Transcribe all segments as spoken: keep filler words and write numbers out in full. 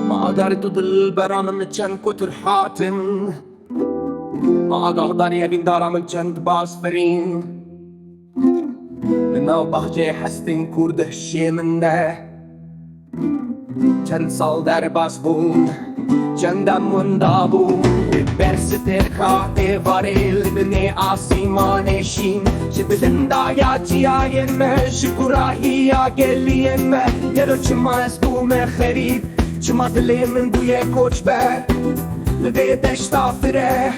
Ma derd û dilbera min çend kutir hatin. Ma agahdarî evîndara min çend baz firîn. Li nav baxçeyê hestên kûr di hişê min de. Çend sal derbas bûn, çend dem winda bûn. Li ber stêrka êvarê li binê asîmanê şîn. Ji bilindaya çiyayên me, ji kurahiya geliyên me. Gelo çima ez bûme xerîb, çima dilê min bûye koçber? Li vê deşta fireh,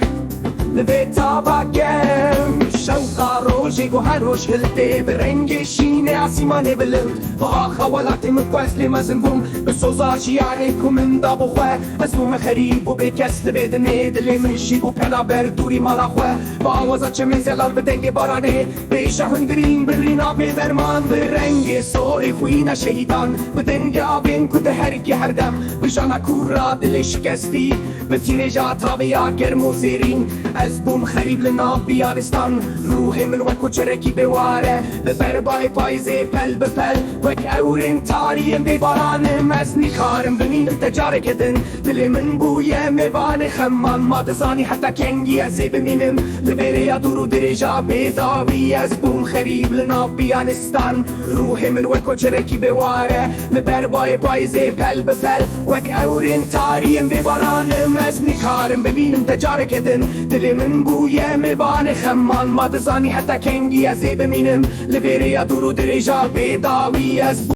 li vê tava germ, şewqa rojê ku her roj hiltê bi rengê şînê asîmanê bilind. Biaxa welatê min ku ez lê mezin bûm, bi soza jiyarê ku min dabû xwe. Ez bûme xerîb û bêkes li vê dinê, dilê min jî bû pelaber dûrî mala xwe. Bi awaza çemê zelal, bi dengê baranê, bi îşa hundirîn, bi rîna bêderman, bi rengê sorê xwîna şehîdan, bi dengê avên ku diherikî herdem, bi jana kûr a dilê şikestî, bi tîrêja tavêya germ û zêrîn. Ez bûm xerîb li nav biyanistan, ruhê min wek koçerekî bêwar e. Li ber bayê payîzê pel bi pel, wek ewrên tarî yên bêbaran im. Ez nikarim bimînim te careke din. Dilê min bûye mêvanê xeman, ma dizanî heta kengî ez ê bimînim. Li vê rêya dûr û dirêja bêdawî ez bûm xerîb li nav biyanistan. Ruhê min wek koçerekî bêwar e, li ber bayê payîzê pel bi pel, wek ewrên tarî yên bêbaran im. Ez nikarim bimînim te careke din. Dilê min bûye mêvanê xeman, ma dizanî heta kengî ez ê bimînim. Li vê rêya dûr û dirêja bêdawî ez